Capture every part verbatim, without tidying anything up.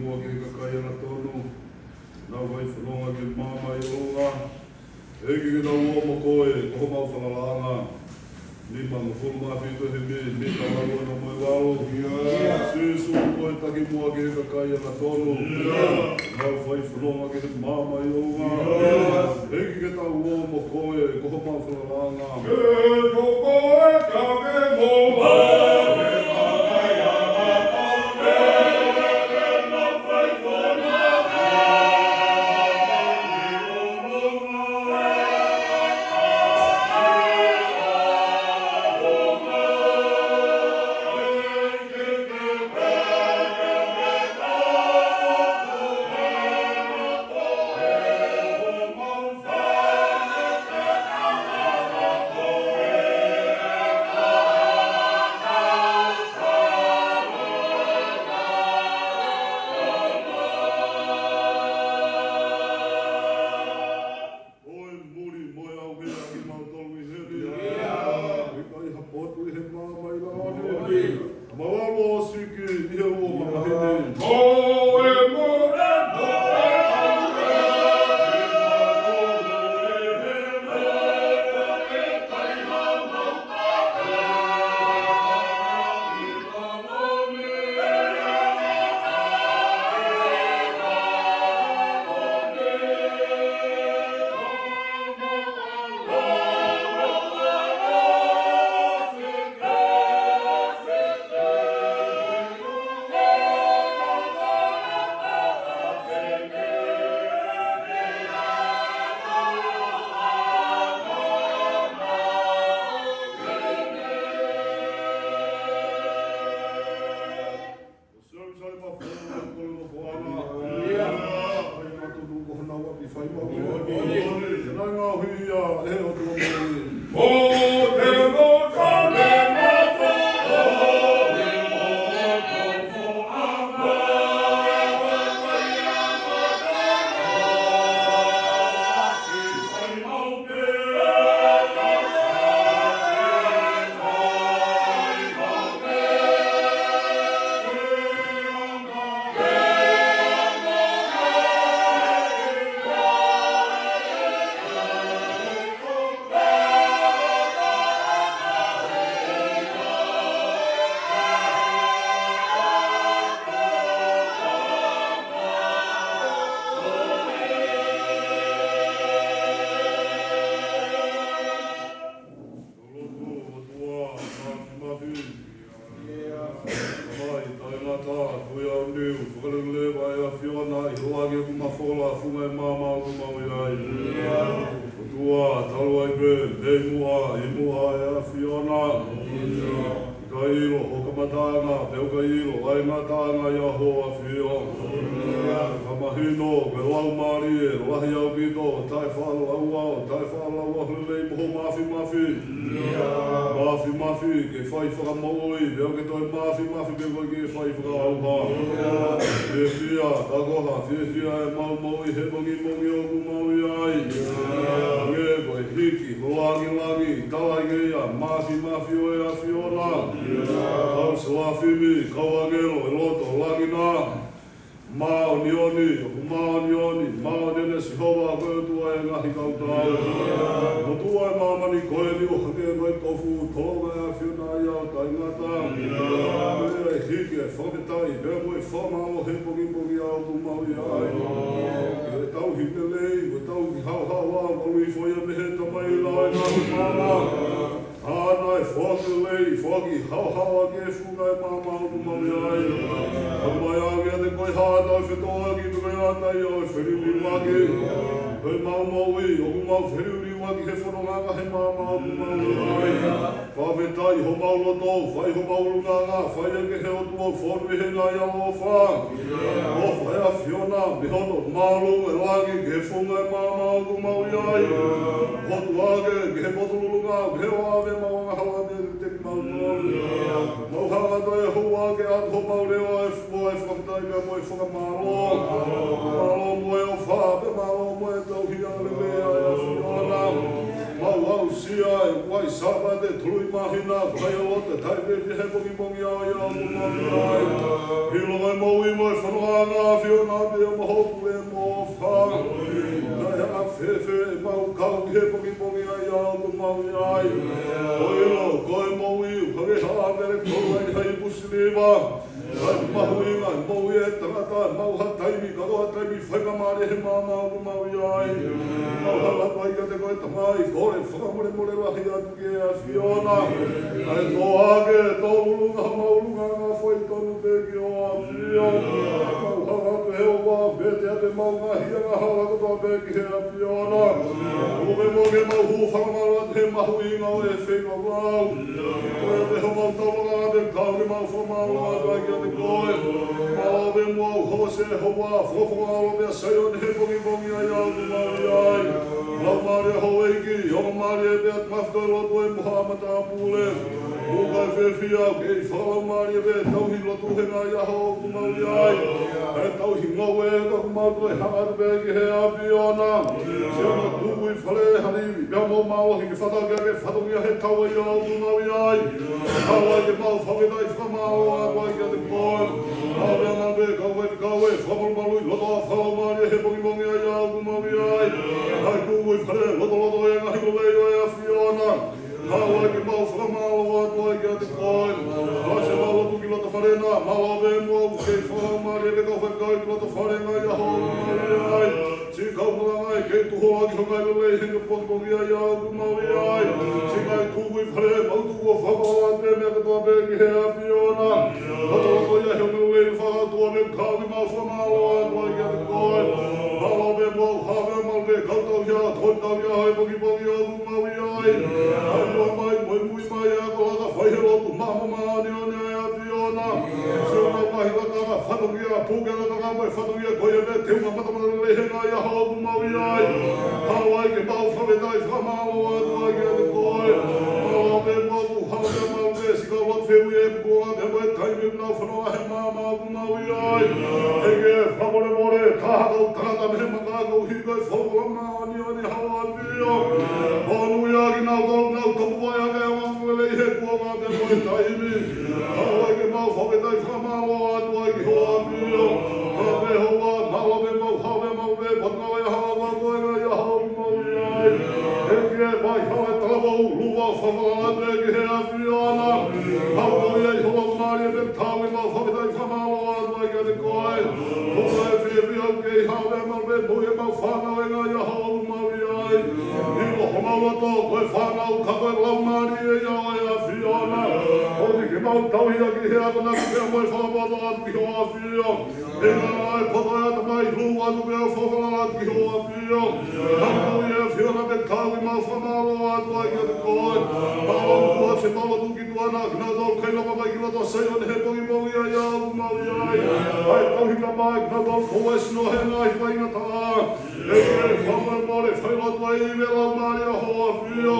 Muʻa ki he kakai angatonu, nau fai fononga ki he maama ʻi ʻolunga. ʻEiki, ke tau ō mo koe ko homau falalaʻanga. Nimangofulu mā fitu himi, mita valu ono mo e valu. Sīsū, ko e taki muʻa ki he kakai angatonu, nau fai fononga ki he maama ʻi ʻolunga. ʻEiki, ke tau ō mo koe ko homau falalaʻanga. Ko e muli mo e ʻauhea kimautolu ʻi heni. ʻIkai ha potu ʻi he maama ʻi lalo ni. Mau ʻalu ʻo siki ʻi he uo makahini. Ko e muli mo e ʻauhea. Lotu, ʻOtua Māfimafi. Tamai taʻengata, tuʻi aoniu, fakaleleva ʻa e ʻAfiona ʻi he ʻoange ʻoku mafola, funga e maama ʻoku mau ʻi ai. ʻOtua, talu ai pē mei muʻa, ʻi muʻa ʻa e ʻAfiona. ʻIkai ʻilo ho kamataʻanga, pea ʻoku ʻikai ʻilo ʻa e ngataʻanga ʻia ho ʻAfio. Fakamahino ko e laumālie lahi ʻaupito, taʻe faʻalauʻau, taʻe faʻalauʻau lelei mo ho Māfimafi. Māfimafi ke fai fakamoʻui, pea ʻoku ke toe māfimafi pē koe ke fai fakaʻauha. Fiefia, takoha, fiefia ʻemau moʻui he pongipongi ʻoku mau ʻi ai. Hangē ko e hiki ho langilangi, tala ia, Māfimafi ʻo e ʻAfiona. Kau selafimi, kau ʻāngelo ʻo e loto langi na. Māʻoniʻoni, ʻoku māʻoniʻoni, māʻoniʻoni ʻa Sihova ko e ʻOtua ʻo e ngaahi kautau. ʻOtua ʻo e māmani ko eni, ʻo hangē ko e tofu, tolonga ʻa e ʻAfiona ʻa e ʻAho taʻengata. Ko ia ʻe hiki ʻa e fakafetaʻi pea mo e fakamālō he pongipongi ʻoku mau ʻi ai. Ko e tauhi lelei, ko e tauhi haohaoa, ʻoku ʻalu hifo ia mei he Tamai ʻi he lao ʻo e ngaahi maama. ʻA ia naʻe foaki lelei, foaki haohaoa ki he funga ʻo e maama ʻoku mau ʻi ai. Kae ʻumaʻā ange ʻiate koe ha ʻata ʻo e fetōʻaki, pea ko e ʻata ia ʻo e feliuliuaki. Ko ʻemau moʻui, ʻoku mau feliuliuaki he fononga he maama ʻoku mau ʻi ai. Fakafetaʻi homau loto, fai homau ʻulungaanga, fai ia ki he ʻOtua ʻoku fonu ʻi he ngaahi ʻaloʻofa. ʻOfa ʻa e ʻAfiona mei hono māʻolunga ʻo e langi ki he funga ʻo e maama ʻoku mau ʻi ai. Hotu ange ki he potu lulunga, ki he ʻoave ʻemau angahala, pea ke teki mautolu. Mau hanga ʻo hū ange atu homau leʻo ʻo e fua ʻo e fakafetaʻi pea mo e fakamālō. Mālō mo e ʻofa, pea mālō mo e tauhi ʻa e lelei ʻa e ʻAfiona. Mau aʻusia ʻa e vai Sāpate tolu ʻi māhina, ko e ʻaho ʻo e taʻu fiefia he pongipongi ʻa ia ʻoku mau ʻi ai. ʻIloʻi ʻa e moʻui mo e fononga ʻa e ʻAfiona pea mo hoʻo pule mo fa. Naʻe ʻafefe ʻemau kau ki he pongipongi ʻa ia ʻoku mau ʻi ai. ʻOku ʻilo ko e moʻui, ʻoku hangē ha ʻāpele ko e ʻai hai pusiliva. ʻA e mahuʻinga ʻo e moʻui ʻa e tangata, maʻu ha taimi, ka ko ha taimi faingamālie he maama ʻoku mau ʻi ai. Mau hanga atu ai kiate koe Tamai, kole fakamolemole lahi atu ki he ʻAfiona. ʻA e toʻo hake, toʻo lulunga homau ʻulungaanga foʻi tonu pē ki ho ʻAfio. Mau hanga atu ʻe Sihova, vete ʻa ʻemau ngaahi angahala kotoa pē ki he ʻAfiona. Kuo pē mo ke mau hūfanga malu atu he mahuʻinga ʻo e feilaulau. Ko e pē homau taulanga pē kau ke mau fakamālō atu ai kiate koe. Mālō pē muʻa ʻo hoko Sihova, fakafofonga ʻo pē ʻa Saione he pongipongi ʻa ia ʻoku mau ʻi ai. Laumālie ʻo e ʻEiki, ʻo mālie pē ʻa e mafi toe lotu ʻe mo ha matāpule. ʻOku ʻikai fiefia au ke fakalaumālie pē tauhi lotu he ngaahi ʻaho ʻoku mau ʻi ai. ʻE tauhi ngoue ʻoku mau toe hanga atu pē ki he ʻAfiona. Sio ma tuku ʻi fale halivi, pea mo mālohi ke fata ke ke fatongia he tau ʻa ia ʻoku mau ʻi ai. Haʻu ai ke mau fakafetaʻi fakamālō atu ai kiate koe. Haʻu pea mau pē kau faifekau ʻe fakamalumalu ʻi loto ʻa fakalaumālie he pongipongi ʻa ia ʻoku mau ʻi ai. ʻAi tuku ʻi fale lotoloto ʻa e ngaahi lelei ʻo e ʻAfiona. Haʻu ai ke mau fakamālō atu ai kiate koe. Haʻu ʻo mau lotu ki loto fale na, mālō pē muʻa ʻoku kei fakalaumālie pē kau faifekau ʻi loto fale ngaahi ʻaho ʻoku mau ʻi ai. Siʻi kau malanga ʻe kei tuʻu holo ʻaki ho ngaahi lelei he pongipongi ʻa ia ʻoku mau ʻi ai. Siʻi ngaahi tuku ʻi fale mau tuku ʻo fakafetaʻi pē meʻa kotoa pē ki he ʻAfiona. Loto loto ia he ngaahi lelei fakatuʻa me kau ke mau fakamālō atu ai kiate koe. Mālō pē muʻa ʻoku haʻu pē mau pē kau tauhi ʻa e tauhi ʻa e pongipongi ʻoku mau ʻi ai. ʻAi muʻa mai, moʻui mai ʻa e kau laka fai he lotu maʻa mo māʻoniʻoni ʻa e ʻAfiona. Sio mau ngaahi lakanga fatongia, puke lakanga mo e fatongia ko ia pē te u matamata lelei he ngaahi ʻaho ʻoku mau ʻi ai. Haʻu ai ke mau fakafetaʻi fakamālō atu ai kiate koe. Mālō pē muʻa ʻoku haʻu pē mau pē siʻi kau lotu fehuʻi ʻe puke pē mo e taimi ʻoku nau fononga he maama ʻoku mau ʻi ai. ʻEiki ʻe fakamolemole, ka ha kau tangata mei he maka koeʻuhi ko e folofola māʻoniʻoni ʻa ho ʻAfio. Monūʻia kinautolu naʻa nau tomuʻa ʻi he anga lelei he kuonga pea mo e taimi. Haʻu ai ke mau fakafetaʻi fakamālō atu ai ki ho ʻAfio. Haʻu pē Sihova, mālō pē mau, haʻu pē mau pē, potungāue ʻa e ʻaho ko ē ngaahi ʻaho ʻoku mau ʻi ai. ʻEiki ʻe fai hau e talavou, luva, fakafalala atu ki he ʻAfiona. Haʻu ko ia ʻi ho laumālie pē kau ke mau fakafetaʻi fakamālō atu ai kiate koe. Ko e fiefia ʻoku kei haʻu pē mau pē, mo e mau fānau ʻi he ngaahi ʻaho ʻoku mau ʻi ai. ʻI homau loto, ko e fānau ka ko e laumālie ia ʻo e ʻAfiona. ʻOku ke mau tauhi ʻaki he akonaki pea mo e fakapoto atu ki ho ʻAfio. ʻI he ngaahi poto ʻa e ʻatamai, luva atu pea fakafalala atu ki ho ʻAfio. Haʻu ko ia ʻAfiona pē kau ke mau fakamālō atu ai kiate koe. Mālō muʻa siʻi mau lotu ki tuʻa na, kinautolu kei lava mai ki loto Saione he pongipongi ʻa ia ʻoku mau ʻi ai. ʻAi tauhi ka mai, kinautolu ko e sino he ngaahi faingataʻa. ʻEiki ʻe fakamolemole, fai lotu ai ʻi he laumālie ʻa ho ʻAfio.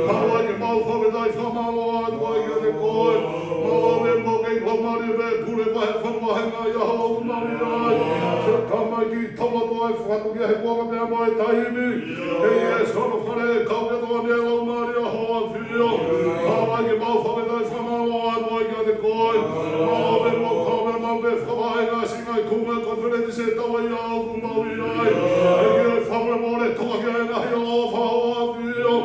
Haʻu ai ke mau fakafetaʻi fakamālō atu ai kiate koe. Mālō pē muʻa kei laumālie pē pule vahefonua he ngaahi ʻaho ʻoku mau ʻi ai. Siʻi Tamai, kiʻi tau lotu ai fakatongia he kuonga pea mo e taimi. ʻEiki ʻe sio ʻa e fale kau ke tokoni ʻa e laumālie ʻa ho ʻAfio. Haʻu ai ke mau fakafetaʻi fakamālō atu ai kiate koe. Mālō pē muʻa kau pē mau pē fakavaʻe ngaahi siʻi ngaahi konga konifelenisi ʻe taha ʻa ia ʻoku mau ʻi ai. ʻEiki ʻe fakamolemole, toka ki ai e ngaahi ʻaloʻofa ʻa ho ʻAfio.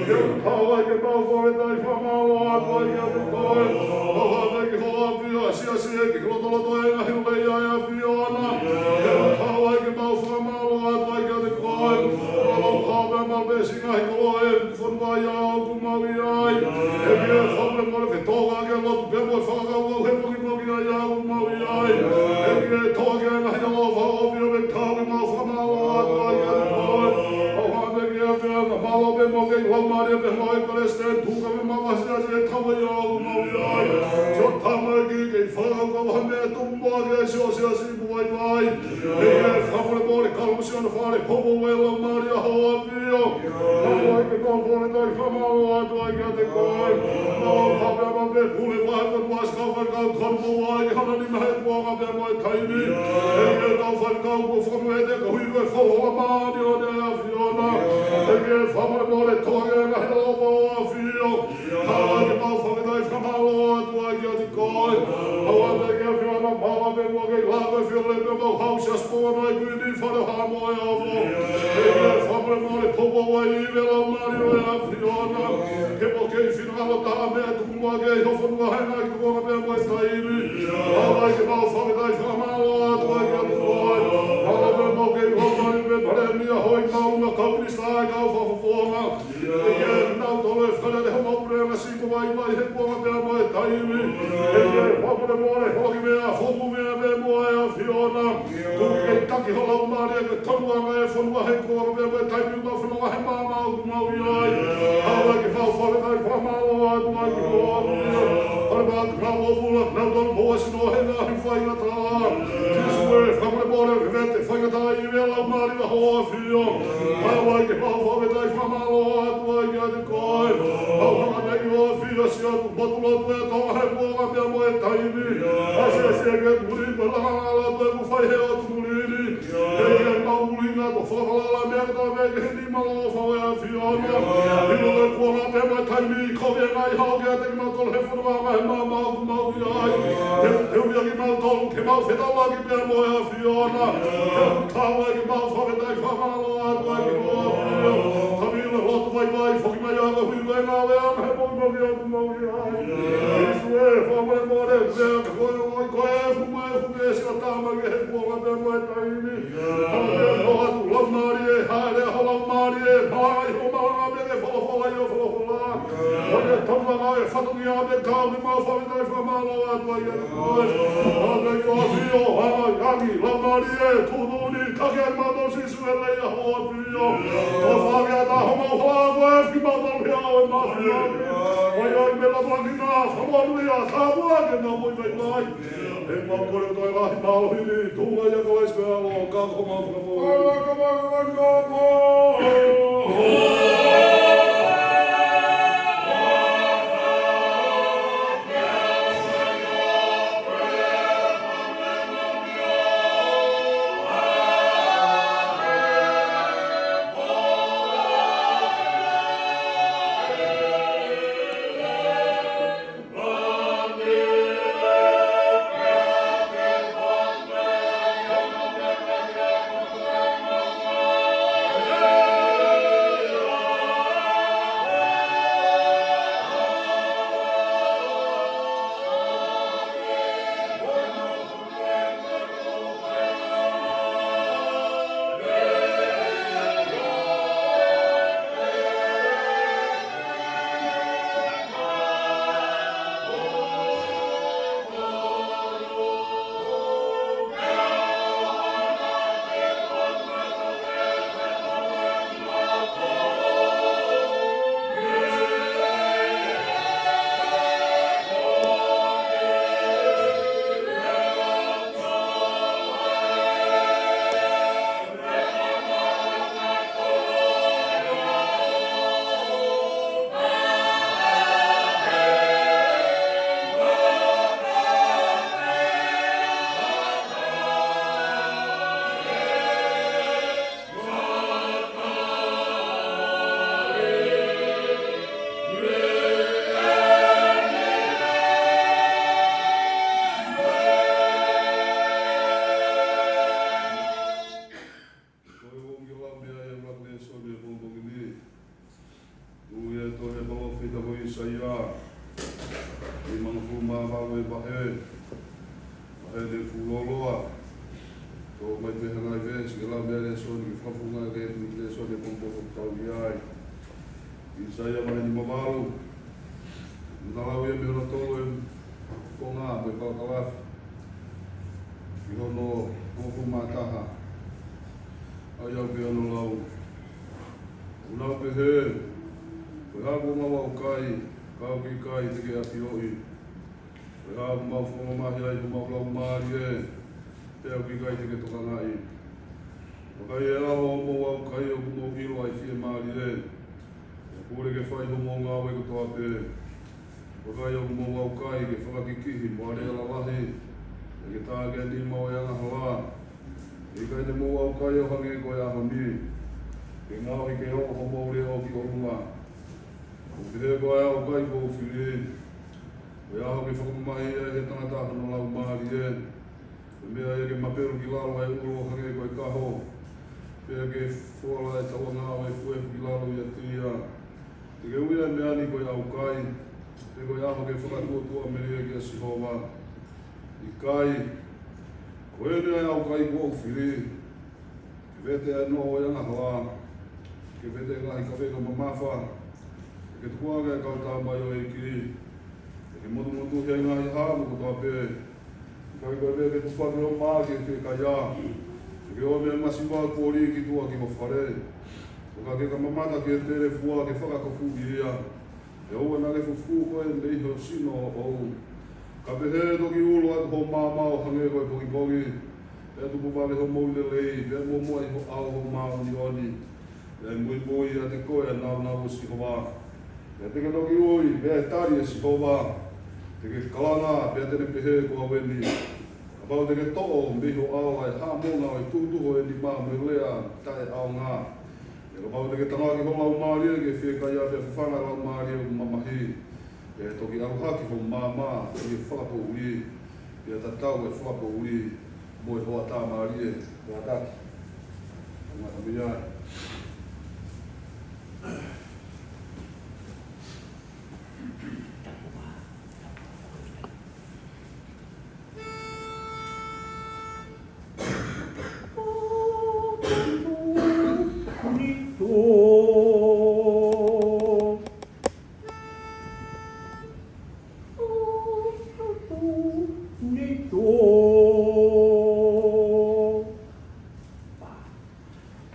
Ke haʻu ai ke mau fakafetaʻi fakamālō atu ai kiate koe. Mau hanga ki ho ʻAfio, siʻi siʻi ʻEiki, lotoloto e ngaahi lelei ʻa e ʻAfiona. Ke haʻu ai ke mau fakamālō atu ai kiate koe. Mālō kau pē mau pē siʻi ngaahi koloa ʻe fonua ia ʻoku mau ʻi ai. ʻEiki ʻe fakamolemole, fetōkaki e lotu pea mo e fakakaukau he pongipongi ʻa ia ʻoku mau ʻi ai. ʻEiki ʻe toka ki ai e ngaahi ʻaloʻofa ʻa ho ʻAfio pea kau ke mau fakamālō atu ai kiate koe. Mau hanga ki he ʻAfiona, mālō pē muʻa kei laumālie pē mo e palesiteni, tuʻunga pē mo e siasi ʻe taha ʻa ia ʻoku mau ʻi ai. Siʻi Tamai, kei fakakaukau ha meʻa tupu muʻa ki ai siʻo siasi ʻoku vaivai. ʻEiki ʻe fakamolemole, kau mo siʻono fale, poupou e laumālie ʻa ho ʻAfio. Haʻu ai ke mau fakafetaʻi fakamālō atu ai kiate koe. Mālō kau pē mau pē pule vahefonua, siʻi kau faifekau tonu mo ʻai ke hana ni mahe kuonga pea mo e taimi. ʻEiki ʻe kau faifekau mo fakamoʻoni koeʻuhi ko e folofola māʻoniʻoni ʻa e ʻAfiona. ʻEiki ʻe fakamolemole, toka ki ai e ngaahi ʻaloʻofa ʻa ho ʻAfio. Haʻu ai ke mau fakafetaʻi fakamālō atu ai kiate koe. Haʻu ai pē ki he ʻAfiona, mau ʻalu pē muʻa ke ʻilo ko e fio lelei pē mau hausi ʻa e siasi pō ʻa e kui ni fale ha mo e ʻaho. ʻEiki, fakamolemole, poupou ai ʻi he Laumālie ʻo e ʻAfiona. Ke mau kei finangalo taha meʻa tuku muʻa ki ho fonua he ngaahi kuonga pea mo e taimi. Haʻu ai ke mau fakafetaʻi fakamālō atu ai kiate koe. Haʻu ai pē mau kei ʻilo mai pē palēmia, hoi mau na kau minisitā, kau fakafofonga. ʻEiki, nau tolo e fale le homau puleʻanga siʻi ko Vaivai he kuonga pea mo e taimi. ʻEiki, fakamolemole, hoko ki meʻa, foku meʻa pea mo e ʻAfiona. Tuku ke taki ho Laumālie ke tonu anga e fonua he kuonga pea mo e taimi ʻoku mau fononga he maama ʻoku mau ʻi ai. Haʻu ai ke mau fakafetaʻi fakamālō atu ai ki ho ʻAfio. Hale ma ka mau ʻo pula, nau tolo mo e sino he ngaahi faingataʻa. Sīsū ē, fakamolemole, vete faingataʻa ʻi he Laumālie ʻa ho ʻAfio. Haʻu ai ke mau fakafetaʻi fakamālō atu ai kiate koe. Mau hanga mai ki ho ʻAfio, sio atu, motu lotu e Tonga he kuonga pea mo e taimi. ʻAsi, ʻasi ke muli, mo langa langa lotu ʻoku fai he ʻotu muli ni. ʻEiki, mau muli na to fakafalala meʻa kotoa pē ki he nima ʻofa ʻo e ʻAfiona. ʻI loto kuonga pea mo e taimi, kovi e ngaahi hao kiate kimautolu he fonua, ngaahi maama ʻoku mau ʻi ai. Te, te uia kimautolu ke mau fetaulaki pea mo e ʻAfiona. Ke tau ai ke mau fakafetaʻi fakamālō atu ai ki ho ʻAfio. Ka mila lotu Vaivai, foki mai ʻa e hui ko e ngāue ʻa e ngaahi moʻui ʻoku mau ʻi ai. Sīsū ē, fakamolemole, meʻa ka ko e ʻoi ko e fume, fume si o tama ke he kuonga pea mo e taimi. Haʻu pea mo atu Laumālie, haʻele ho Laumālie, malangaʻi ho malanga pea ke folofola ʻi ho folofola. ʻO ne tonu anga e fatongia pea kau ke mau fakafetaʻi fakamālō atu ai kiate koe. Haʻu pea ki ho ʻAfio, anga langi, Laumālie, tuʻutuʻuni, taki ʻa kimautolu Sīsū ʻEiki ʻa ho ʻAfio. ʻO fakaʻatā homau hala ko e kimautolu he ʻao ʻo e māfimafi. ʻOiauē, meʻa lava ki na, fakamoʻoni ʻa e tāpuaki ʻemau moʻui vaivai. ʻOku mau kole kotoa e ngaahi mālohi ni, tuʻunga ʻia Kalaisi ko e ʻAlo, ka ko homau Fakamoʻui. Ko e ongo lau meʻa ia ʻa e lēsoni ʻo e pongipongi ni. Ui e tohi ʻa e palōfita ko ʻĪsaia, nimangofulu mā valu e vahe, vahe hongofulu mā ua. Toʻo mai pē ha ngaahi veesi ke lau meʻa ʻa e lēsoni ke fakafofonga ki he lēsoni ʻo e pongipongi ʻoku tau ʻi ai. ʻĪsaia vahe nimangofulu mā valu. Naʻa lau ia mei hono tolu e konga mo e palakalafi ki hono hongofulu mā taha. ʻA ia ʻoku pehē hono lau. ʻOku nau pehē, ko e hā kuo mau ʻaukai, ka ʻoku ʻikai te ke ʻafioʻi? Ko e hā kuo mau fakamamahi ai homau laumālie, pea ʻoku ʻikai te ke tokangaʻi? Vakai, ʻi he ʻaho hoʻomou ʻaukai ʻoku mou ʻilo ai fiemālie, ʻo pule ke fai hoʻomou ngāue kotoa pē. Vakai, ʻoku mou ʻaukai ke fakakikihi mo aleʻa lalahi, pea ke tā ki he nima ʻo e angahala. ʻIkai te mou ʻaukai ʻo hangē ko e ʻaho ni, ke ngaohi ke oʻo homou leʻo ki ʻolunga. Pehē ko e ʻaukai kuo u fili, ko e ʻaho ke fakamamahi ai ʻe he tangata hono laumālie. Ko e meʻa ia ke mapelu ki lalo ʻa e ʻulu ʻo hangē ko e kaho, pea ke fola ʻa e tauʻanga ʻo e efuefu ki lalo ʻiate ia. Te ke ui ʻa e meʻa ni ko e ʻaukai, pe ko e ʻaho ke fakatuʻotuʻa melie kia Sihova. ʻIkai, ko eni ʻa e ʻaukai kuo u fili, ke vete ʻa e noʻo ʻo e angahala, ke vete ʻa e ngaahi kavenga mamafa, ke tukuange ʻa e kau tamaioʻeiki, ke motumotuhi ʻa e ngaahi haʻamo kotoa pē. ʻIkai ko e meʻa ke tufaki ho mā ki he fiekaia, ke ʻomi ʻa e masiva kuo lī ki tuʻa ki ho fale. ʻO ka ke ka mamata ki he telefua ke fakakofuʻi ia, ʻe ʻoua naʻa ke fufū koe mei ho sino ʻoʻou. Ka pehē toki ulo atu ho maama ʻo hangē ko e pongipongi, pea tupu vave ho moʻui lelei, pea muʻomuʻa ʻi ho ʻao ho māʻoniʻoni. Pea muimui ʻiate koe ʻa e nāunau ʻo Sihova, pea te ke toki ui, pea ʻe tali ʻe Sihova. Te ke kalanga, pea te ne pehē ko au eni. Kapau te ke toʻo mei ho ʻao ʻa e haʻamonga ʻo e tuhutuhu ʻo e nima mo e lea taʻeʻaonga. Pea kapau te ke tangaki ho laumālie ki he fiekaia, pea fafanga ʻa e laumālie ʻoku mamahi, pea toki ʻalu hake ho maama ʻi he fakapoʻuli, pea tatau ʻa e fakapoʻuli mo e hoʻatā mālie. Pea taki. Ngata mei ai.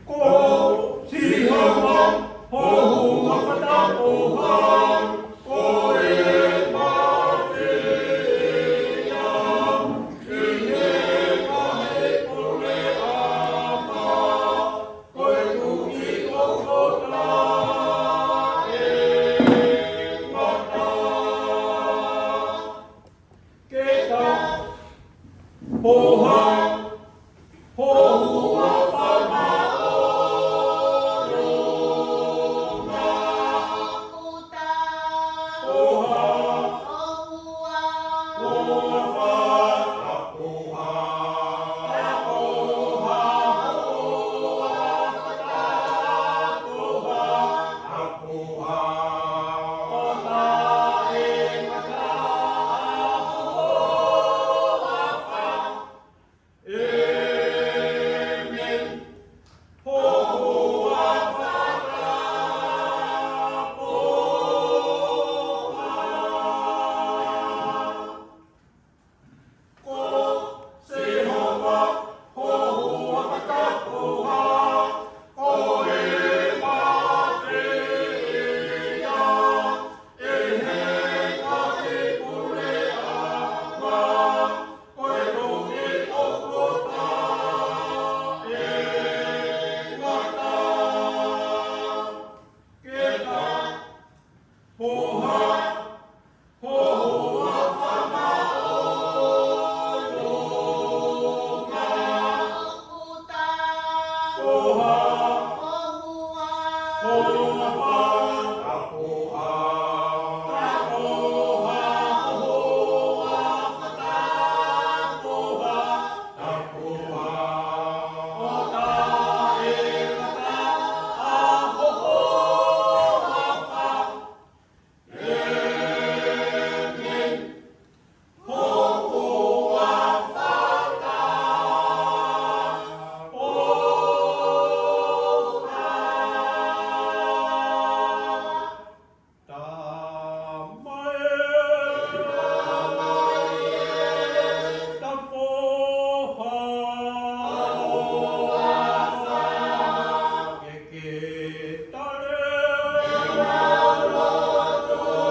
Ko Sihova ho huafa tapuhā, ko e mafeia, ʻi he ngaahi puleʻanga, ko e Tuʻi ʻoku taʻengata. Ke ta poha, ho huafa maʻolunga. Poha, ho huafa, ta poha, ta poha, ho huafa, ta poha, ta poha, ʻo taʻengata ho huafa. ʻĒmeni. Ho huafa ta poha. Ko Sihova ho huafa tapuhā, ko e mafeia, ʻi he ngaahi puleʻanga, ko e Tuʻi ʻoku taʻengata. Ke ta poha, ho huafa maʻolunga. Poha, ho huafa, ta poha, ta poha, ho huafa ta poha, ta poha, ʻo taʻengata ho huafa. ʻĒmeni. Ho huafa ta poha. Tamai, ta poha. Ke ke tali kiate koe.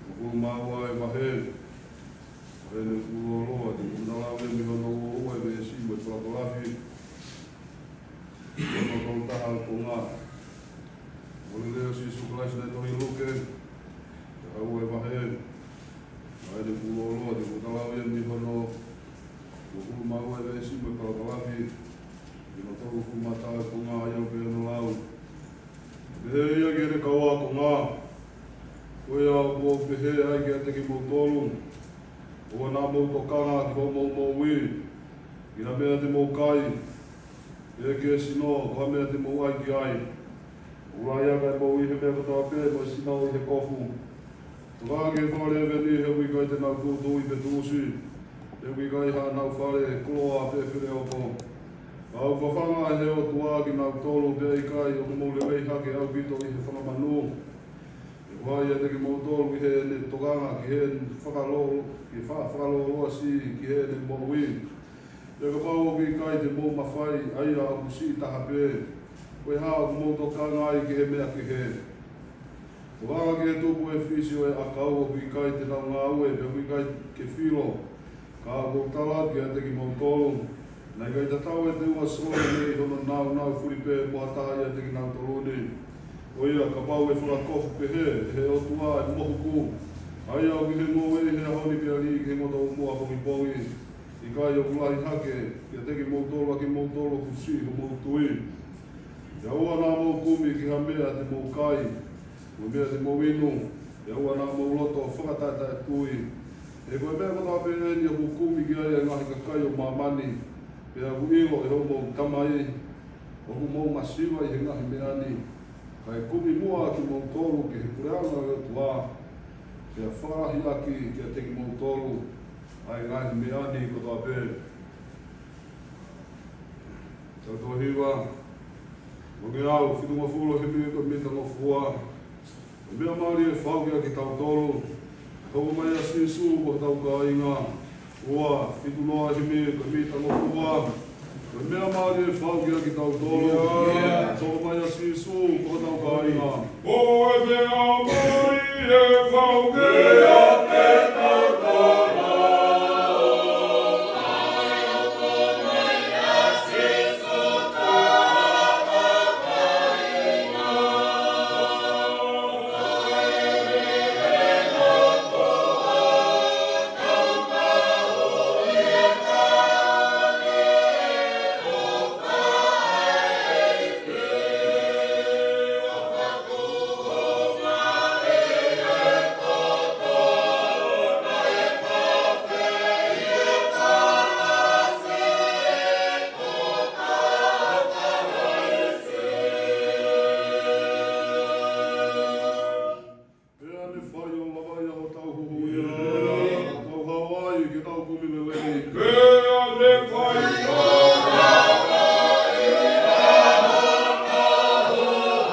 Uofulu mā ua e vahe. Vahe ʻe uofulu mā ua, te u lau ia mei hono uofulu mā ua e veesi mo e palakalafi. Hono tolu taha e konga. Ko e lea ʻa Sīsū Kalaisi naʻe tohi ʻe Luke. Taha ua e vahe. Vahe ʻe uofulu mā ua, te u lau ia mei hono uofulu mā ua e veesi mo e palakalafi. Hono tolungofulu mā taha e konga, ʻa ia ʻoku pehē hono lau. Pehē ʻe ia ki heʻene kau ākonga, ko ia ʻoku ou pehē ai kiate kimoutolu, ʻoua naʻa mou tokanga ki hoʻomou moʻui, ki ha meʻa te mou kai, pe ki he sino, ko ha meʻa te mou ʻai ki ai. ʻOku lahi ʻa e moʻui ʻi he meʻa kotoa pē, mo e sino ʻi he kofu. Tokanga ki he fanga lēveni, he ʻoku ʻikai te nau tūtuuʻi pe tuʻusi, he ʻoku ʻikai haʻanau fale koloa pe feleoko. Ka ʻoku fafanga ʻe he ʻOtua kinautolu, pea ʻikai ʻoku mou lelei hake ʻaupito ʻi he fanga manu. He ʻoku ʻiate kimoutolu ʻi heʻene tokanga ki he fakalō-, ki he fa-, fakalōloa siʻi ki heʻene moʻui. Pea kapau ʻoku ʻikai te mou mafai, ʻa ia ʻoku siʻi taha pē, ko e hā ʻoku mou tokanga ai ki he meʻa kehe? Tokanga ki he tupu ʻo e fisi ʻo e ʻakau ʻoku ʻikai te nau ngāue, pea ʻoku ʻikai ke filo, ka ʻoku ou tala kiate kimoutolu, naʻe ʻikai tatau ʻa e teunga sole mei hono nāunau fuli pē mo ha taha ʻiate kinautolu ni. Ko ia, kapau ʻe fakakofu pehē ʻe he ʻOtua ʻa e mohuku, ʻa ia ʻoku ʻi he ngoue ʻi he ʻaho ni pea liʻaki ʻi he ngotoʻumu ʻapongipongi, ʻikai ʻoku lahi hake kiate kimoutolu ʻa kimoutolu ʻoku siʻi homou tui? Pea ʻoua naʻa mou kumi ki ha meʻa te mou kai, mo e meʻa te mou inu, pea ʻoua naʻa mou loto fakataʻetaʻetui. He ko e meʻa kotoa pē ʻeni ʻoku kumi ki ai ʻa e ngaahi kakai ʻo māmani, pea ʻoku ʻilo ʻe hoʻomou Tamai ʻoku mou masiva ʻi he ngaahi meʻa ni. Kae kumi muʻa ʻa kimoutolu ki he puleʻanga ʻo e ʻOtua, pea fakalahi ʻaki kiate kimoutolu ʻa e ngaahi meʻa ni kotoa pē. Tau toe hiva. Ongeau fitungofulu, himi ko e mitangofua. Ko e meʻa mālie ʻe fau kiate kitautolu, hoko mai ʻa Sīsū ko hotau kāinga. Ua fitu noa, himi ko e mitangofua. Ko e meʻa mālie ʻe fau kiate kitautolu, hoko mai ʻa Sīsū ko hotau kāinga. Ko e meʻa mālie ʻe fau kiate kitautolu. Pea ne fai ʻo lava ia hotau huhuʻi, ʻo tau hao ai ke tau kumi lelei. Pea ne fai ʻo lava ia hotau huhuʻi.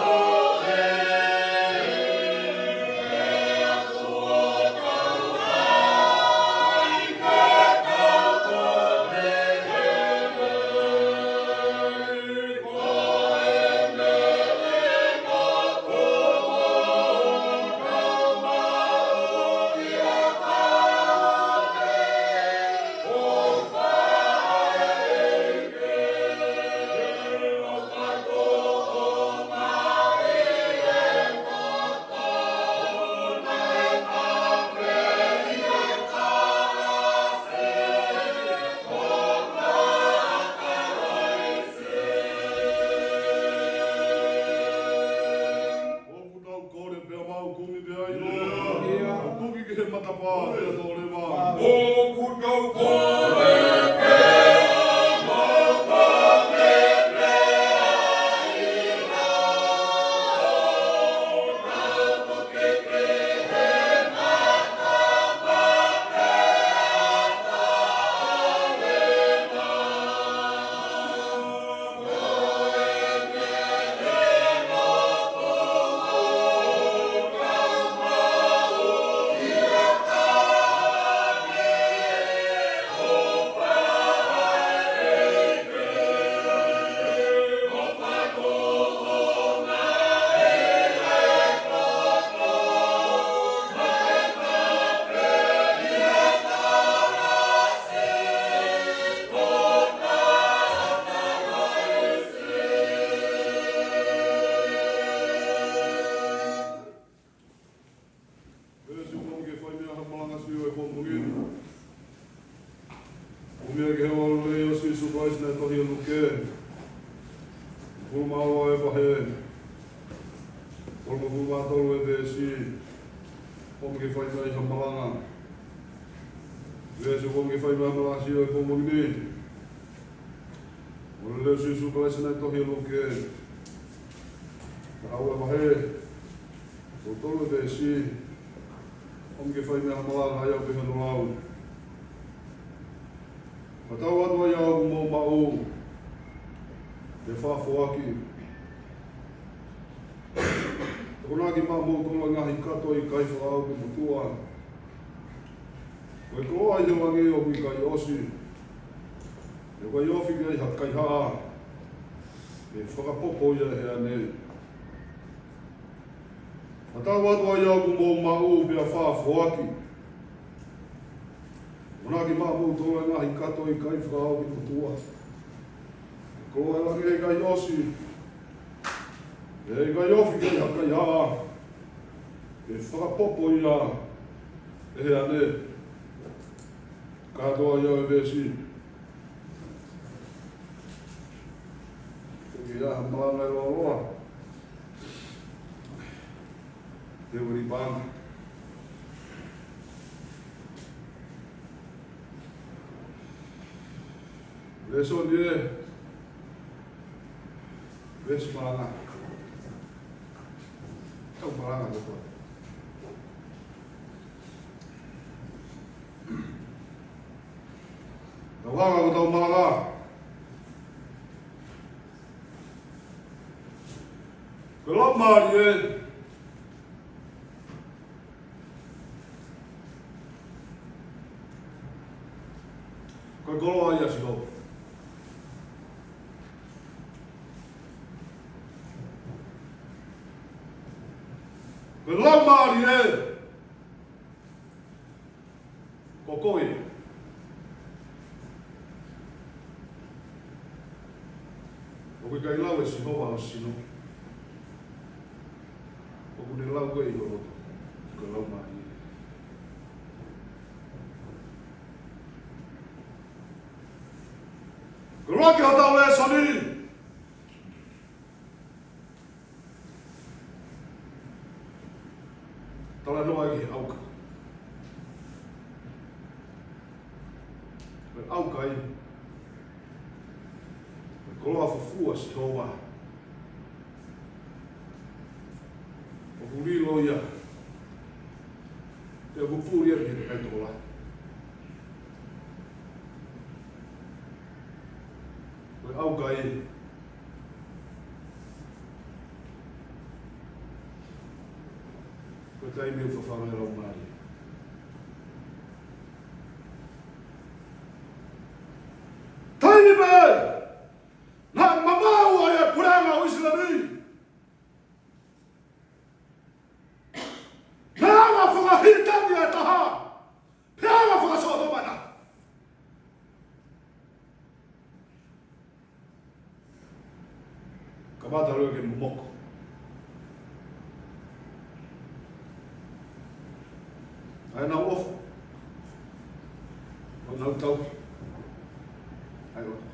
ʻOku tau kole pea mau kumi pea ʻilo. ʻIo. ʻOku ki he matapā pea tō leva. ʻOku tau kole pea mau kumi pea ʻilo. Veesi ʻoku ʻomi ke fai mai ha malanga. Veesi ʻoku ʻomi ke fai mai ha malanga ʻi he pongipongi ni. ʻOku lea ʻa Sīsū Kalaisi naʻe tohi ʻe Luke. Ka ʻoku ʻi ai e vahe, ʻoku tolu e veesi ʻoku ʻomi ke fai mai ha malanga, ʻa ia ʻoku pehē hono lau: Fakatau atu ʻa ia ʻoku mou maʻu, pea fakafoaki. Akonaki maʻamoutolu ʻa e ngaahi kato ʻikai fakaʻauki motuʻa. Ko e koloa ʻi he langi ʻoku ʻikai ʻosi, ʻe ʻikai ofi ki ai ha kaihaʻa, ʻe fakapopo ia ʻe he ane. Fakatau atu ʻa ia ʻoku mou maʻu, pea fakafoaki. Akonaki maʻamoutolu ʻa e ngaahi kato ʻikai fakaʻauki motuʻa. Ko e koloa ʻi he langi ʻe ʻikai ʻosi, ʻe ʻikai ofi ki ai ha kaihaʻa, ʻe fakapopo ia ʻe he ane. Kātoa ia e veesi. Ko e kiʻi malanga ʻe lōloa. Te u ʻi pānga. Lēsoni ē. Veesi malanga. Tau malanga kotoa. Tau anga ko tau malanga. Ko e Laumālie, ko e koloa ia ʻo Sihova. Ko e Laumālie, ko koe. ʻOku ʻikai lau ʻe Sihova ho sino. ʻOku ne lau koe ʻi ho loto. Ko e Laumālie. Ko e ʻuluaki hotau lēsoni. Talanoa ki he ʻaukai. Ko e ʻaukai, ko e koloa fufua ʻa Sihova. ʻOku lilo ia, pea ʻoku puli ia mei he kakai tokolahi. Ko e ʻaukai, ko e taimi ʻoku fafanga ai e Laumālie. Taimi pē naʻe mamau ai e puleʻanga ʻo ʻIsileli, naʻe anga fakahītani ʻa e taha, pea anga fakasōtoma ʻa e taha. Kamata leva ke momoko. ʻA ia naʻa nau ʻofa, ʻo nau tauhi ʻa e ʻOtua.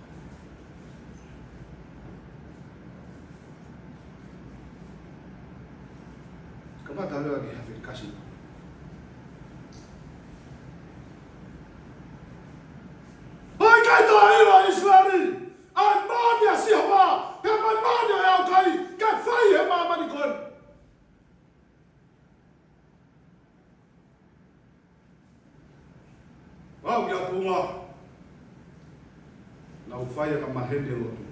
Kamata leva ke hafe kasi. ʻOku ʻikai toe ʻilo ʻe ʻIsileli ʻa e maʻu ʻa Sihova, pea mo e maʻu ʻa e ʻaukai, ke fai he māmani ko eni. Pau ki ʻatunga, nau fai ʻa e maheni lotu.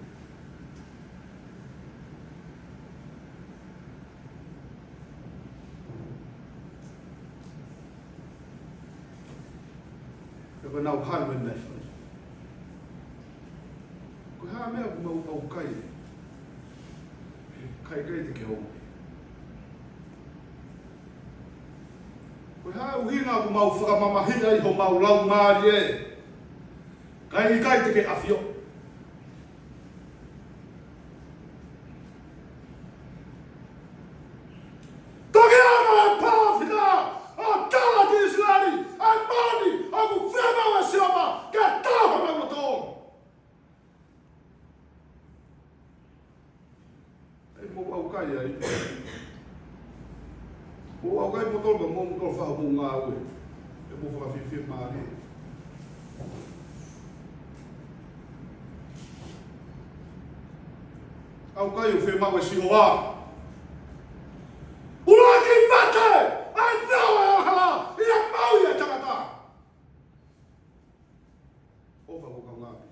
Pea ko ʻenau hanu ʻenau fai. Ko e hā e meʻa ʻoku mau ʻaukai, kae ʻikai te ke ongo? Ko e hā e ʻuhinga ʻoku mau fakamamahiʻi ai homau laumālie, kae ʻikai te ke ʻafio? Toki ʻoange ʻe he palōfita ʻo tala ki ʻIsileli ʻa e moʻoni ʻoku fiemaʻu ʻe Sihova ke tau honau loto. ʻOku mau ʻaukai ai, ʻOku ʻikai ke mou tolo, ka mou tolo fakapō ngāue. ʻE mou fakafiefia mālie. ʻOku ʻikai ʻo fiemaʻu ʻe Sihova ʻuluaki mate, ʻa e nau ʻo e angahala, ʻi he maʻu ʻa e tangata. ʻOfa ko e kaungāʻapi.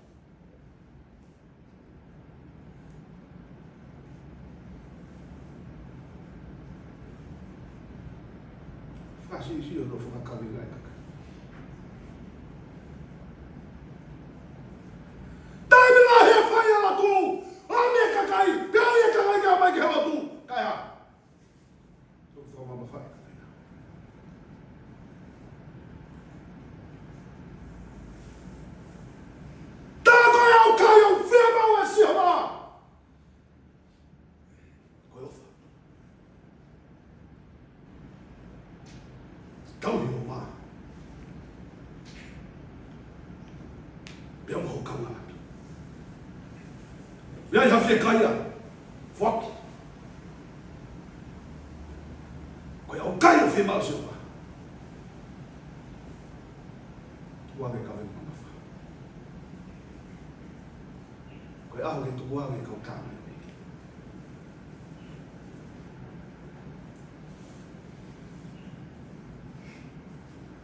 Fakasiʻisiʻi hono fakakavenga e kakai. Taimi lahi ʻe fai ʻa e lotu, ʻa e kakai, pea ʻa e kakai ke ʻomai ki he lotu. Kae hā? Tau fakamamafaʻi ka pena. Tā ko e ʻaukai ʻoku fiemaʻu ʻe Sihova. Ko e ʻofa. Tauhi hoʻo mā. Pea mo ho kaungāʻapi. Pea ʻi ha fiekaia. Foaki. Ko e ʻaukai ʻoku fiemaʻu ʻe Sihova. Tukuange kavenga mamafa. Ko e ʻaho ke tukuange kau tama.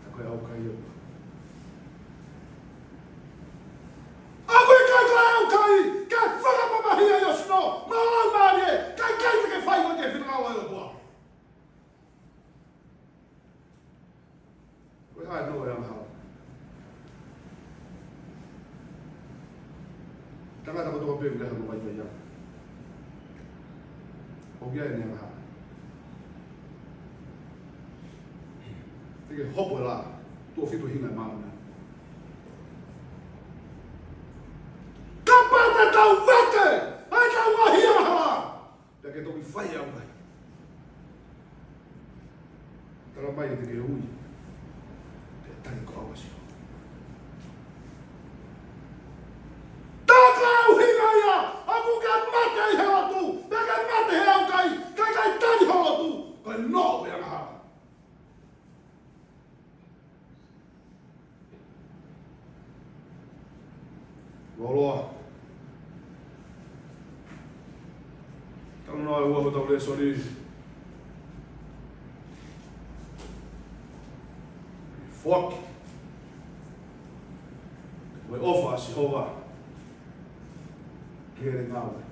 Ka ko e ʻaukai ʻoku. ʻOku ʻikai ko e ʻaukai ke fakamamahiʻi ʻa e ʻosino, mālō mālie, kae ʻikai te ke fai ʻo te finangalo ʻo e ʻOtua. Ko e hā e nau ʻo e angahala? Tangata kotoa pē ʻoku ʻi ai hano vaivaiʻanga. ʻOku ʻi ai ʻene angahala. Te ke hopo la, tuʻo fitu hinga e maama. Kapau te tau vete ʻa e tau ngaahi angahala. Pea ke toki fai ʻa e ʻaukai. Tala mai te ke ui. Pea tali ko au ʻa Sihova. Tā ko e ʻuhinga ia, ʻoku ke mate ʻi he lotu, pea ke mate he ʻaukai, kae ʻikai tali ho lotu, ko e nau ʻo e angahala. Loloa. Talanoa ʻe ua hotau lēsoni. Foaki. Ko e ʻofa ʻa Sihova ki heʻene ngāue.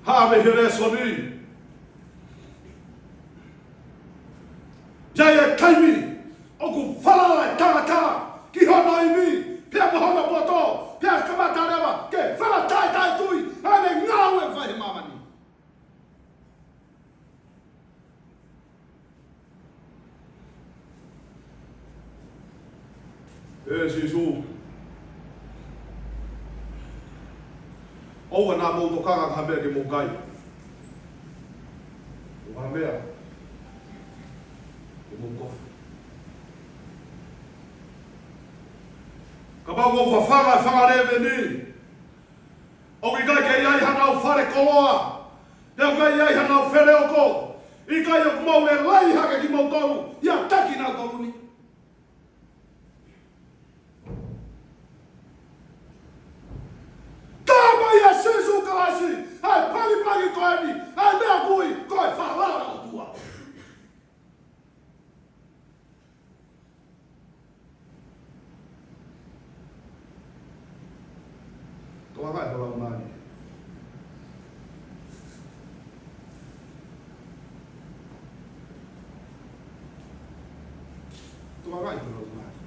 Hā mei he lēsoni. ʻI ai e taimi ʻoku falala e tangata ki hono ivi, pea mo hono poto, pea kamata leva ke fakataʻetaʻetui ʻa ʻene ngāue ʻoku fai he māmani. ʻE Sīsū, ʻoua naʻa mou tokanga ki ha meʻa ke mou kai, ʻo ha meʻa ke mou kofu. Kapau ʻoku fafanga e fanga lēveni, ʻoku ʻikai ke ʻi ai hanau fale koloa, pea ʻoku ʻikai ʻi ai hanau feleoko, ʻikai ʻoku mau lelei hake kimoutolu ʻi he taki nautolu ni. Tā mai ʻa Sīsū Kalaisi, ʻa e palipali ko eni, ʻa e meʻa ʻoku ui ko e falala ʻOtua. Tokangaʻi ho laumālie. Tokangaʻi ho laumālie.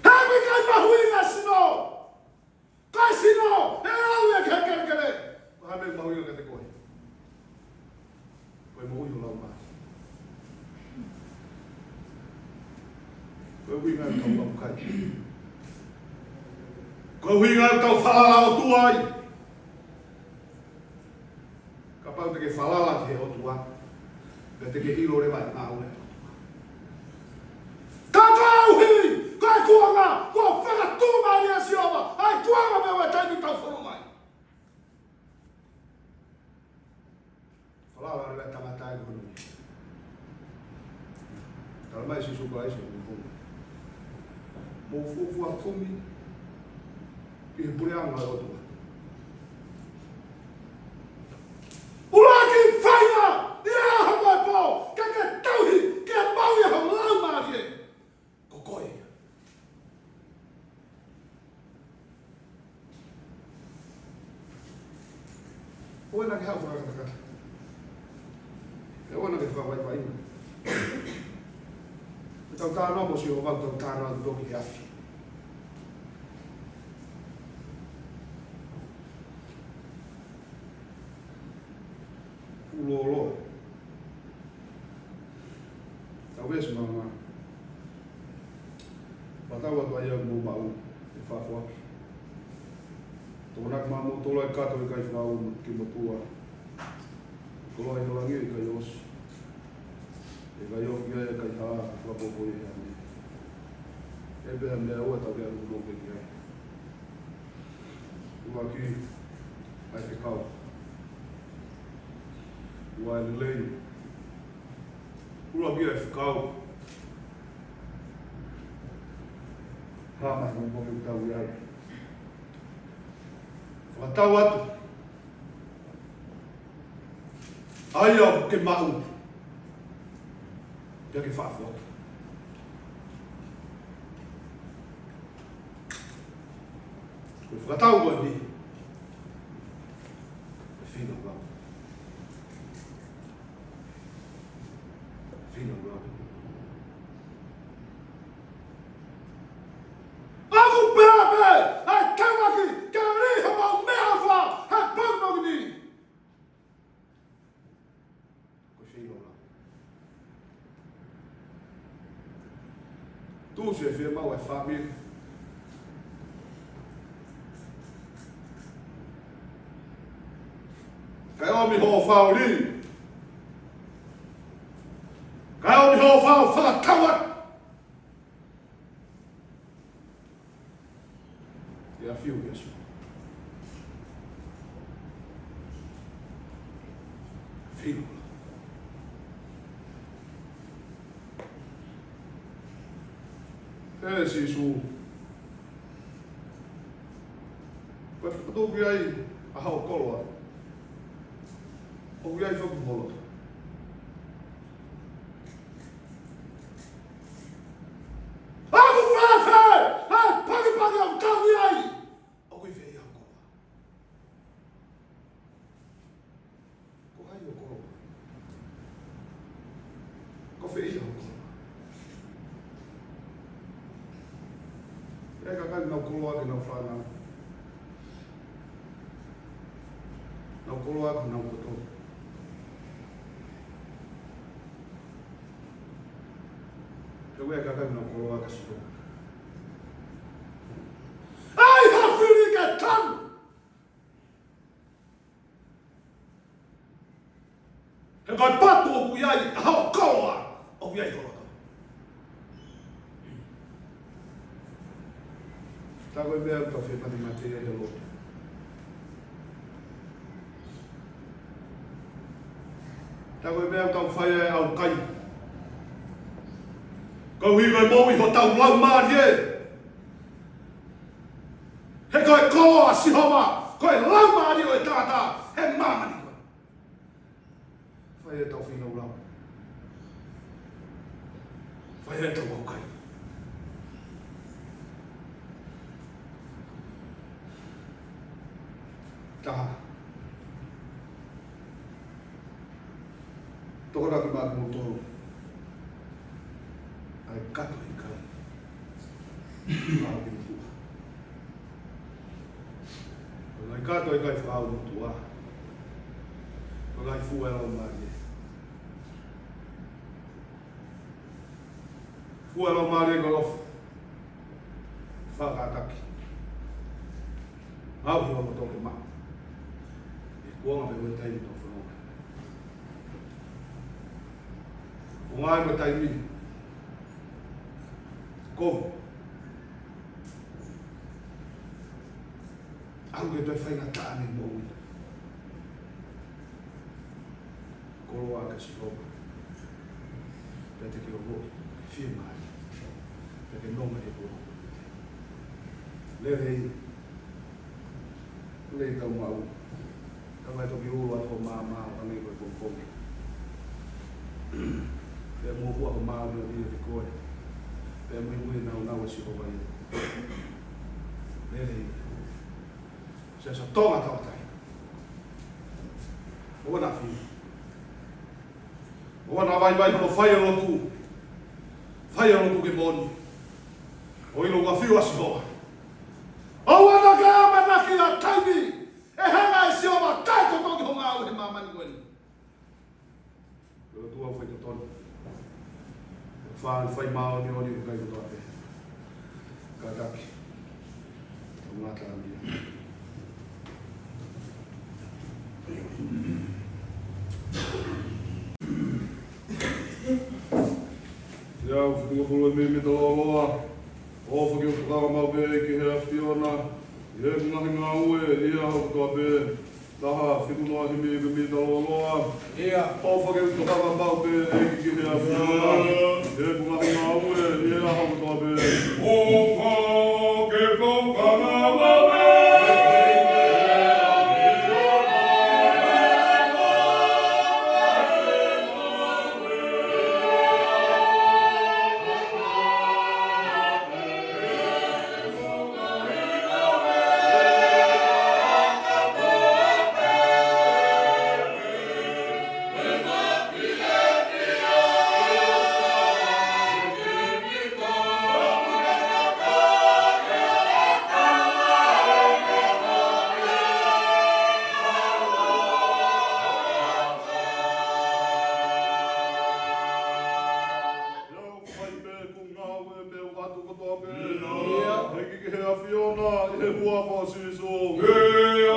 Hā ko e ʻikai mahuʻinga sino. Ka sino, ʻe ʻalu ia ki he kelekele. Ko e hā e meʻa mahuʻinga kiate koe? Ko e moʻui ho laumālie. Ko e ʻuhinga ʻoku tau ʻaukai. Ko e ʻuhinga ʻoku tau falala ʻOtua ai. Kapau te ke falala ki he ʻOtua, pea te ke ʻilo leva e ngāue ʻa e ʻOtua. Ka koeʻuhi, Ko e kuonga, kuo fakatuʻumālie ʻa Sihova, ʻa e kuonga pē ʻo e taimi ʻoku tau fononga mai. Falala leva e tangata ʻi hono. Talamai ʻe Sīsū Kalaisi ʻoku mou fuofua kumi ki he puleʻanga ʻo e ʻOtua. ʻUluaki faʻahinga ʻi he ʻaho mo e pō, ke ke tauhi, ke maʻu ʻi ho laumālie. Ko koe ia. ʻOua naʻa ke haʻu fakakatakata. ʻOua naʻa ke fakavaivaiʻi. Ko ʻetau talanoa mo Sihova, ko ʻetau talanoa atu ki he afi. Fuʻu lōloa. Tau veesi mama. Fakatau atu ʻa ia ʻoku mou maʻu ʻi he fakafoaki. Tokonaki maʻamoutolu ʻa e kato ʻikai fakaʻunu ki motuʻa. Koloa ʻi langi ʻikai ʻosi. ʻIkai ofi ai ʻikai hā, fakapōpō ʻi he ʻaho ni. ʻE pehē meʻa ua tau ke ʻalu noa ki ai. ʻUluaki, ʻa e fekau. Ua, ʻa e lelei. ʻUluaki, ʻa e fekau. Hā mai mo mo ke tau ʻi ai. Fakatau atu ʻa ia ʻoku ke maʻu. Pea ke fakafoaki. Ko e fakatau ko eni. Ko e fina ua. Fina ua. ʻOku pehē pē, ʻa e tangaki, ke lī homau meʻaʻofa, he pongipongi ni. Ko e feilola. Tuʻusi e fiemaʻu ʻa e fāmili. Kae ʻomi hoʻo fāʻuli. Kae ʻomi hoʻo fāʻuli fakatau atu. ʻIa fiu kia su. Fiu. ʻE Sīsū. Ko e fakatau ki ai ʻa hoʻo koloa. ʻOku ʻi ai foki ho loto. ʻOku fēfē ʻa e pangipangí ʻoku tau ʻi ai? ʻOku ʻi fē ʻi hoʻo koloa? Ko hai hoʻo koloa? Ko fē ʻi hoʻo koloa? ʻE kakai nau koloa ki heʻenau fānau. Nau koloa ki honau poto. Pea ʻoku ʻi ai e kakai nau koloa ki he sitoa. ʻAi ha fili ke tanu. He ko e potu ʻoku ʻi ai hoʻo koloa, ʻoku ʻi ai ho loto. Tā ko e meʻa ʻoku tau fie matemate ai he loto. Tā ko e meʻa ʻoku tau fai ai ʻaukai. Koeʻuhi ko e moʻui hotau laumālie. He ko e koloa ʻa Sihova, ko e laumālie ʻo e tangata, he māmani ko ē. Fai ʻetau finau lau. Fai ʻetau ʻaukai. Taha. Tokonaki maʻamoutolu ʻa e kato ʻikai fakaʻunu ki motuʻa. Ko e ngaahi kato ʻikai fakaʻunu ki motuʻa. Ko e ngaahi fua ʻa e laumālie. Fua ʻa e laumālie ko e ʻofa. Faʻa kātaki. Au hi o moto ke maʻu. ʻI he kuonga pē mo e taimi ʻoku tau fononga. Kuonga mo e taimi. Ko. ʻAlu ke toe faingataʻa ʻene moʻui. Koloa kia Sihova. Pea te ke ongoʻi fiemālie. Pea ke nonga he koloa. Lelei. Lelei tau maʻu. Tau mai toki ʻulu atu ho maama ʻo hangē ko e pongipongi. Pea muʻomuʻa ho māʻoniʻoni ʻiate koe. Pea muimui e nāunau ʻa Sihova ʻiate koe. Lelei. Siasi ʻo Tonga tauʻatāina. ʻOua naʻa fili. ʻOua naʻa vaivai hono fai e lotu. Fai e lotu ke moʻoni. ʻO ʻilo ʻoku ʻafio ʻa Sihova. ʻOua naʻa ke ʻamanaki ʻa e taimi ʻe hanga ʻe Sihova ʻo taʻetotongi ho ngāue he māmani ko eni. Ko e lotu ʻoku fai totonu. Fai, fai māʻoniʻoni ʻoku ʻikai ko e toʻa pē. Kātaki. Tau ngata ange. Ia, ʻoku fai ʻa e mīmita lōloa. ʻOfa ke u tokanga maʻu pē ki he ʻAfiona ʻi heʻeku ngaahi ngāue ʻi he ʻaho kotoa pē. Taha fitu noa himi ʻeku mīmita lōloa. Ia. ʻOfa ke u tokanga maʻu pē ʻEiki ki he ʻAfiona ʻi heʻeku ngaahi ngāue ʻi he ʻaho kotoa pē. ʻOfa ke u tokanga maʻu pē. Fai pē ʻeku ngāue mei he ʻaho kotoa pē. ʻEiki ki he ʻAfiona ʻi he huafa ʻo Sīsū. ʻIo,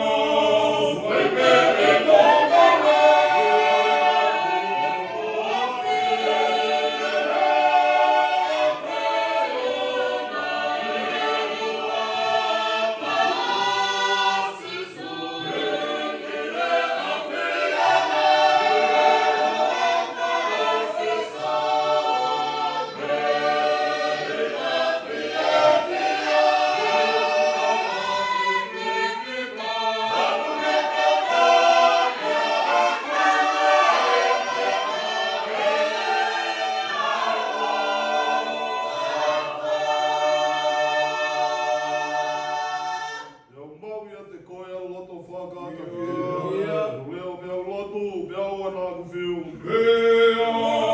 mau ʻiate koe ʻa e loto fakataha. ʻIo. Leo mei he lotu, pea ʻoua naʻa ku fiu. ʻIo.